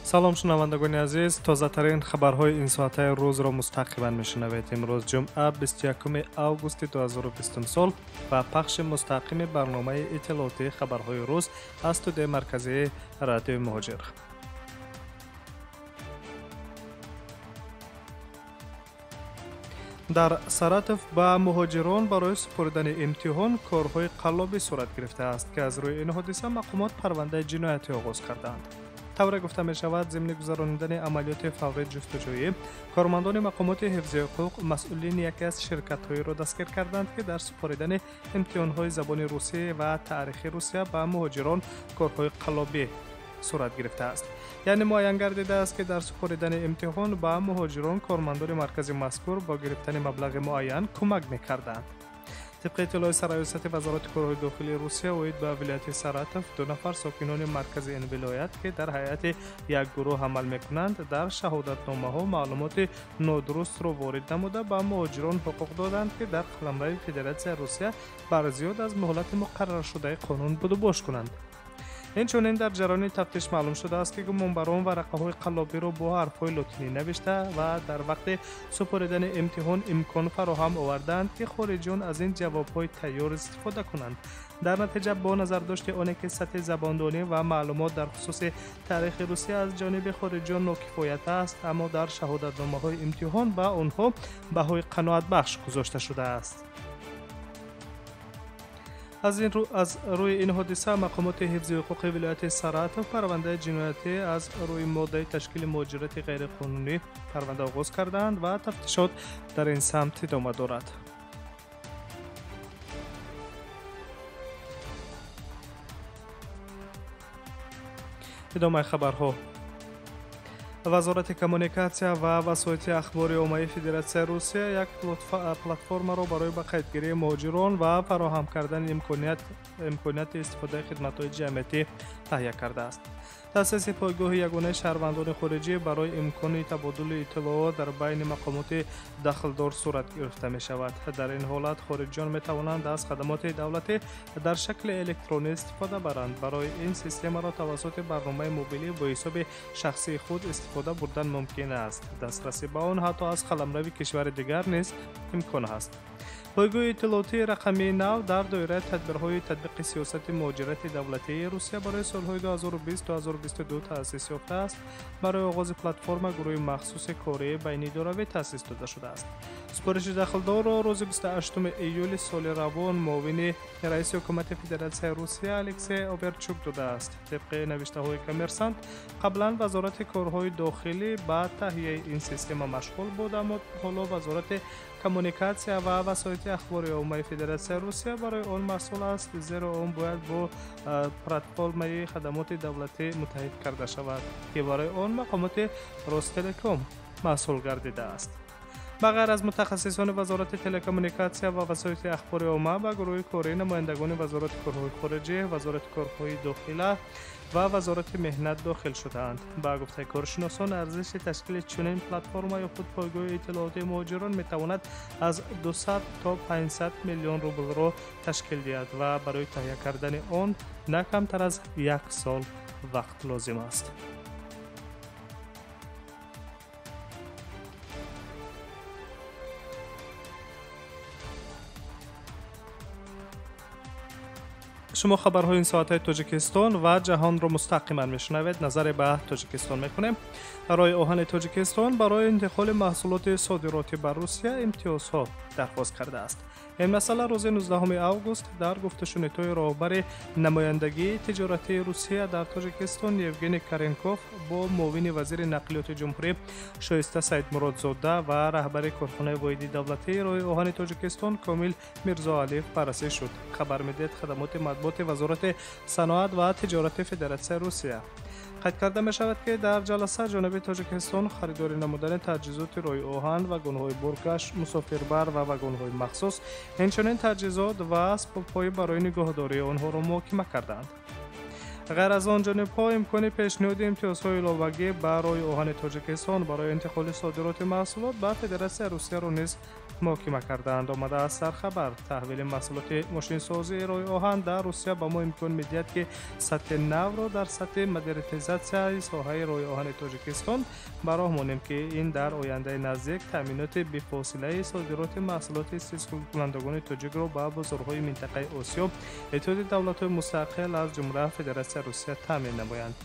Салом шунавандагони азиз, тозатарин хабарҳои ин соатаи рӯзро мустақиман мешунавед. Имрӯз ҷумъа, 21 августи 2020 сол ва пахши мустақими барномаи иттилоотии хабарҳои рӯз аз студияи марказии радиои Муҳоҷир. Дар Саратов ба муҳоҷирон барои супоридани имтиҳон корҳои қаллобӣ сурат гирифтааст, ки аз рӯи ин ҳодиса мақомот парвандаи ҷиноятӣ оғоз карданд. Тавре гуфта мешавад, зимни гузаронидани амалиёти фаври ҷустуҷӯӣ кормандони мақомоти ҳифзи ҳуқуқ масъулини яке аз ширкатҳоеро дастгир карданд, ки дар супоридани имтиҳонҳои забони русӣ ва таърихи Русия ба муҳоҷирон корҳои қаллобӣ сурат гирифтааст. Яъне муайян гардидааст, ки дар супоридани имтиҳон ба муҳоҷирон кормандони маркази мазкур бо гирифтани маблағи муайян кӯмак мекарданд. Тибқи иттилои Сарраёсати Вазорати корҳои дохилии Русия оид ба вилояти Саратов, ду нафар сокинони маркази ин вилоят, ки дар ҳайати як гурӯҳ амал мекунанд, дар шаҳодатномаҳо маълумоти нодурустро ворид намуда ба муҳоҷирон ҳуқуқ доданд, ки дар қаламрави Федератсияи Русия бар зиёд аз муҳлати муқарраршудаи қонун будубош кунанд. Инчунин дар ҷараёни тафтиш маълум шудааст, ки гумонбарон варақаҳои қаллобиро бо ҳарфҳои лотинӣ навишта ва дар вақти супоридани имтиҳон имкон фароҳам овардаанд, ки хориҷиён аз ин ҷавобҳои тайёр истифода кунанд. Дар натиҷа, бо назардошти оне ки сатҳи забондонӣ ва маълумот дар хусуси таърихи Русия аз ҷониби хориҷиён нокифоят аст, аммо дар шаҳодатномаҳои имтиҳон ба онҳо баҳои қаноатбахш гузошта шудааст. Аз рӯи ин ҳодиса мақомоти ҳифзи ҳуқуқи вилояти Саратов парвандаи ҷиноятӣ аз рӯи моддаи ташкили муҳоҷирати ғайриқонунӣ парванда оғоз кардаанд ва тафтишот дар ин самт идома дорад. Идомаи хабарҳо. Вазорати коммуникатсия ва васоити ахбори оммаи Федератсияи Русия як платформаро барои ба қайдгирии муҳоҷирон ва фароҳам кардани имконияти истифодаи хидматҳои ҷамъиятӣ таҳия кардааст. Таъсиси пойгоҳи ягонаи шаҳрвандони хориҷӣ барои имкони табодули иттилоот дар байни мақомоти дахлдор сурат гирифта мешавад. Дар ин ҳолат хориҷиён метавонанд аз хадамоти давлатӣ дар шакли электронӣ истифода баранд. Барои ин системаро тавассути барномаи мобилӣ бо ҳисоби шахсии худ истифода бурдан мумкин аст. Дастрасӣ ба он ҳатто аз қаламрави кишвари дигар низ имкон ҳаст. Пойгоҳи иттилоотии рақамии нав дар доираи тадбирҳои татбиқи сиёсати муҳоҷирати давлатии Русия барои солҳои 2020-2022 таъсис ёфтааст. Барои оғози платформа гурӯҳи махсуси кории байниидоравӣ таъсис дода шудааст. Супориши дахлдорро рӯзи 28 июли соли равон муовини раиси ҳукумати Федератсияи Русия Алексей Оверчук додааст. Тибқи навиштаҳои Коммерсант, қаблан Вазорати корҳои дохилӣ ба таҳияи ин система машғул буд, аммо ҳоло Вазорати коммуникатсия ва васоити ахбори оммаи Федератсияи Русия барои он масъул аст, зеро он бояд бо платформаи хадамоти давлатӣ муттаҳид карда шавад, ки барои он мақомоти Ростелеком масъул гардидааст. Ба ғайр аз мутахассисони Вазорати телекоммуникатсия ва васоити ахбори омма, ба гурӯҳи кории намояндагони Вазорати корҳои хориҷӣ, Вазорати корҳои дохила ва Вазорати меҳнат дохил шудаанд. Ба гуфтаи коршиносон, арзиши ташкили чунин платформа ё худ пойгоҳи иттилоотии муҳоҷирон метавонад аз 200 то 500 миллион рублро ташкил диҳад ва барои таҳия кардани он на камтар аз як сол вақт лозим аст. Шумо хабарҳои ин соатҳои Тоҷикистон ва ҷаҳонро мустақиман мешунавед. Назаре ба Тоҷикистон мекунем. Роҳи оҳани Тоҷикистон барои интиқоли маҳсулоти содиротӣ ба Русия имтиёзҳо дархост кардааст. Ин масъала рӯзи 19 август дар гуфтушунидҳои роҳбари намояндагии тиҷоратии Русия дар Тоҷикистон Евгений Каренков бо муовини вазири нақлиёти ҷумҳурӣ Шоиста Саидмуродзода ва раҳбари корхонаи воҳиди давлатии роҳи оҳани Тоҷикистон Комил Мирзоалиев баррасӣ шуд. Хабар медиҳад хадамоти матбуоти Вазорати саноат ва тиҷорати Федератсияи Русия. Қайд карда мешавад, ки дар ҷаласа ҷониби Тоҷикистон харидорӣ намудани таҷҳизоти роҳи оҳан, вагонҳои боркаш, мусофирбар ва вагонҳои махсус, инчунин таҷҳизот ва асбобҳои барои нигоҳдории онҳоро муҳокима карданд. Ғайр аз он ҷонибҳо имкони пешниҳоди имтиёзҳои иловагӣ ба роҳи оҳани Тоҷикистон барои интиқоли содироти маҳсулот ба Федератсияи Русияро низ муҳокима кардаанд. Омадааст сархабар. Таҳвили маҳсулоти мошинсозии роҳи оҳан дар Русия ба мо имкон медиҳад, ки сатҳи навро дар сатҳи модернизатсияи соҳаи роҳи оҳани Тоҷикистон ба роҳ монем, ки ин дар ояндаи наздик таъминоти бефосилаи содироти маҳсулоти истеҳсолкунандагони тоҷикро ба бозорҳои минтақаи Осиё, Иттиҳоди давлатҳои мустақил, аз ҷумла Федератсияи Русия таъмин намоянд.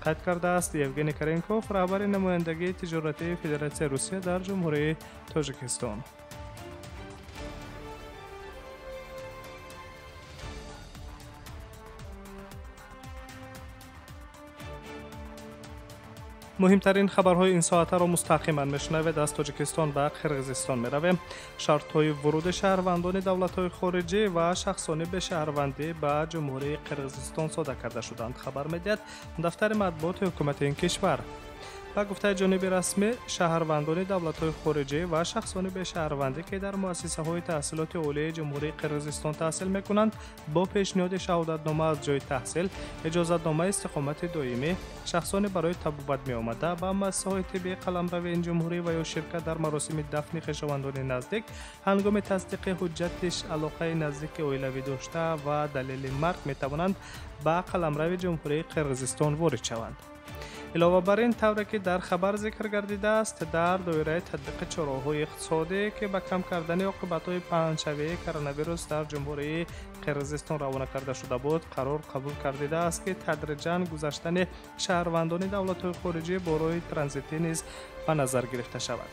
Қайд кардааст Евгений Каренков, раҳбари намояндагии тиҷоратии Федератсияи Русия дар Ҷумҳурии Тоҷикистон. Муҳимтарин хабарҳои ин соатаро мустақиман мешунавед. Аз Тоҷикистон ба Қирғизистон меравем. Шартҳои вуруди шаҳрвандони давлатҳои хориҷӣ ва шахсони бешаҳрвандӣ ба Ҷумҳурии Қирғизистон сода карда шуданд, хабар медиҳад дафтари матбуоти ҳукумати ин кишвар. Ба гуфтаи ҷониби расмӣ, шаҳрвандони давлатҳои хориҷӣ ва шахсони бешаҳрвандӣ, ки дар муассисаҳои таҳсилоти олии Ҷумҳурии Қирғизистон таҳсил мекунанд, бо пешниҳоди шаҳодатнома аз ҷои таҳсил, иҷозатномаи истиқомати доимӣ, шахсони барои табобат меомада ба муассисаҳои тиббии қаламрави ин ҷумҳурӣ ва ё ширкат дар маросими дафни хешовандони наздик, ҳангоми тасдиқи ҳуҷҷати алоқаи наздики оилавӣ дошта ва далели марг метавонанд ба қаламрави Ҷумҳурии Қирғизистон ворид шаванд. Илова бар ин, тавре ки дар хабар зикр гардидааст, дар доираи татбиқи чораҳои иқтисодӣ, ки ба кам кардани оқибатҳои паҳншавии коронавирус дар Ҷумҳурии Қирғизистон равона карда шуда буд, қарор қабул гардидааст, ки тадриҷан гузаштани шаҳрвандони давлатҳои хориҷӣ бо роҳи транзитӣ низ ба назар гирифта шавад.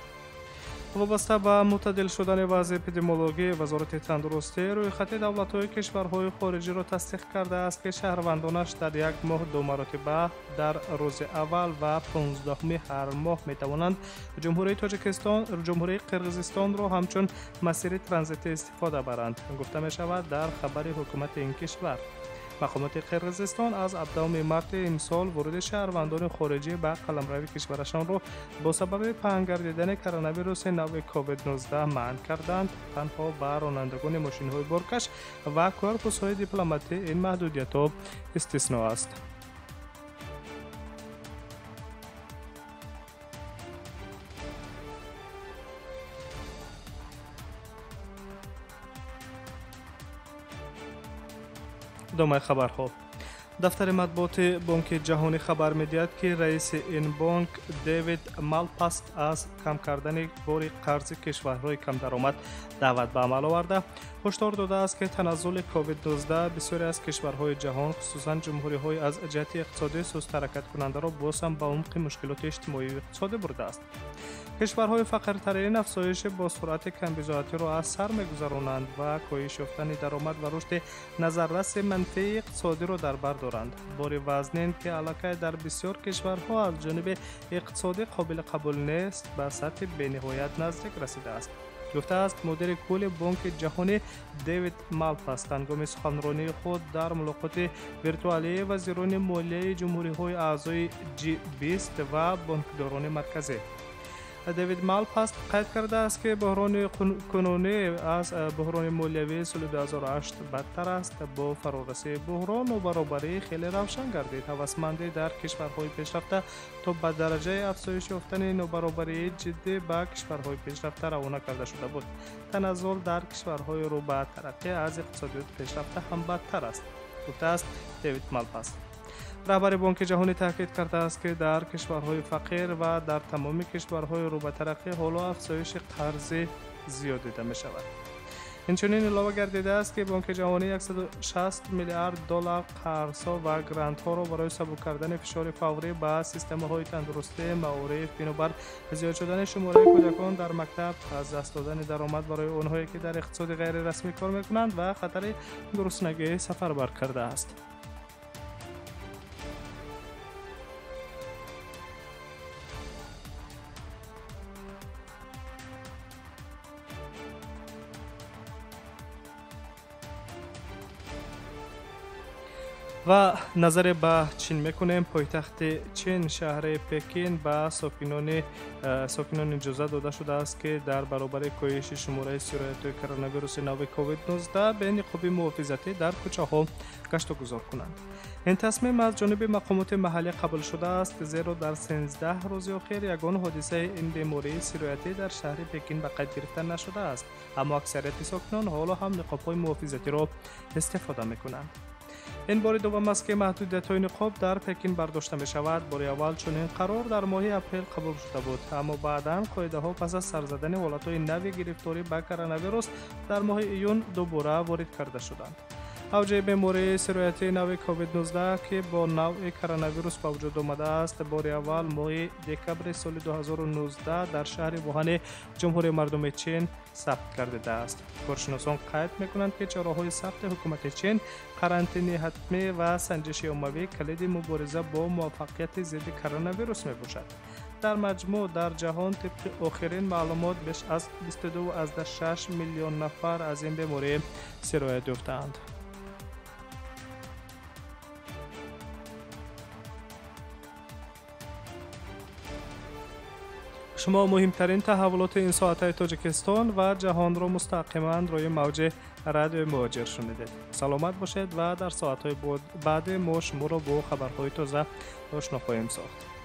Вобаста ба мӯътадил шудани вазъи эпидемиологӣ, Вазорати тандурустӣ рӯйхати давлатҳои кишварҳои хориҷиро тасдиқ кардааст, ки шаҳрвандонаш дар як моҳ ду маротиба дар рӯзи аввал ва 15-уми ҳар моҳ метавонанд Ҷумҳурии Тоҷикистон, Ҷумҳурии Қирғизистонро ҳамчун масири транзитӣ истифода баранд, гуфта мешавад дар хабари ҳукумати ин кишвар. Мақомоти Қирғизистон аз 17 марти имсол воруди шаҳрвандони хориҷӣ ба қаламрави кишварашонро бо сабаби паҳн гардидани коронавируси нави COVID-19 манъ карданд. Танҳо ба ронандагони мошинҳои боркаш ва корпусҳои дипломатӣ ин маҳдудиятҳо истисно аст. Идомаи хабарҳо. Дафтари матбуоти Бонки Ҷаҳонӣ хабар медиҳад, ки раиси ин бонк Дэвид Малпаст аз кам кардани бори қарзи кишварҳои камдаромад даъват ба амал оварда, ҳушдор додааст, ки таназзули COVID-19 бисёре аз кишварҳои ҷаҳон, хусусан ҷумҳуриҳои аз ҷиҳати иқтисодӣ суст ҳаракаткунандаро боз ҳам ба умқи мушкилоти иҷтимоию иқтисодӣ бурдааст. Кишварҳои фақиртарин афзоиши бо суръати камбизоатиро аз сар мегузаронанд ва коҳиш ёфтани даромад ва рушди назарраси манфии иқтисодиро дар бар доранд. Бори вазнин, ки аллакай дар бисёр кишварҳо аз ҷониби иқтисодӣ қобили қабул нест, ба сатҳи бениҳоят наздик расидааст, гуфтааст мудири кулли Бонки Ҷаҳонӣ Дэвид Малпас ҳангоми суханронии худ дар мулоқоти виртуалии вазирони молияи ҷумҳуриҳои аъзои G20 ва бонкдорони марказӣ. Дэвид Малпаст қайд кардааст, ки буҳрони кунунӣ аз буҳрони молиявии соли 2008 бадтар аст. Бо фарорасии буҳрон нобаробарӣ хеле равшан гардид. Ҳавасмандӣ дар кишварҳои пешрафта то ба дараҷаи афзоиш ёфтани нобаробарии ҷиддӣ ба кишварҳои пешрафта равона карда шуда буд. Таназзул дар кишварҳои рӯ ба тараққӣ аз иқтисодиёти пешрафта ҳам бадтар аст, гуфтааст Дэвид Малпаст. Раҳбари Бонки Ҷаҳонӣ таъкид кардааст, ки дар кишварҳои фақир ва дар тамоми кишварҳои рӯ ба тараққӣ ҳоло афзоиши қарзӣ зиёд дида мешавад. Инчунин илова гардидааст, ки Бонки Ҷаҳонӣ 160 миллиард доллар қарзҳо ва грантҳоро барои сабук кардани фишори фаврӣ ба системаҳои тандурустӣ, маориф, бинобар зиёд шудани шумораи кӯдакон дар мактаб, аз даст додани даромад барои онҳое, ки дар иқтисоди ғайрирасмӣ кор мекунанд ва хатари гуруснагӣ сафарбар кардааст. Ва назаре ба Чин мекунем. Пойтахти Чин, шаҳри Пекин, ба сокинон иҷоза дода шудааст, ки дар баробари коҳиши шумораи сироятҳои коронавируси нави COVID-19 бе ниқоби муҳофизатӣ дар кӯчаҳо гаштугузор кунанд. Ин тасмим аз ҷониби мақомоти маҳаллӣ қабул шудааст, зеро дар 13 рӯзи охир ягон ҳодисаи ин бемории сироятӣ дар шаҳри Пекин ба қайд гирифта нашудааст, аммо аксарияти сокинон ҳоло ҳам ниқобҳои муҳофизатиро истифода мекунанд. Ин бори дуввум аст, ки маҳдудиятҳои ниқоб дар Пекин бардошта мешавад. Бори аввал чунин қарор дар моҳи апрел қабул шуда буд, аммо баъдан қоидаҳо пас аз сар задани ҳолатҳои нави гирифторӣ ба коронавирус дар моҳи июн дубора ворид карда шуданд. Авҷи бемории сироятии нави COVID-19, ки бо навъи коронавирус ба вуҷуд омадааст, бори аввал моҳи декабри соли 2019 дар шаҳри Вуҳани Ҷумҳурии Мардумии Чин сабт гардидааст. Коршиносон қайд мекунанд, ки чораҳои сахти ҳукумати Чин, карантини ҳатмӣ ва санҷиши оммавӣ калиди мубориза бо муваффақияти зидди коронавирус мебошад. Дар маҷмӯъ дар ҷаҳон тибқи охирин маълумот беш аз 22,6 миллион нафар аз ин беморӣ сироят ёфтаанд. Шумо муҳимтарин таҳаввулоти ин соатаи Тоҷикистон ва ҷаҳонро мустақиман рӯи мавҷи Радиои Муҳоҷир шунидед. Саломат бошед ва дар соатҳои баъде мо шуморо бо хабарҳои тоза ошно хоҳем сохт.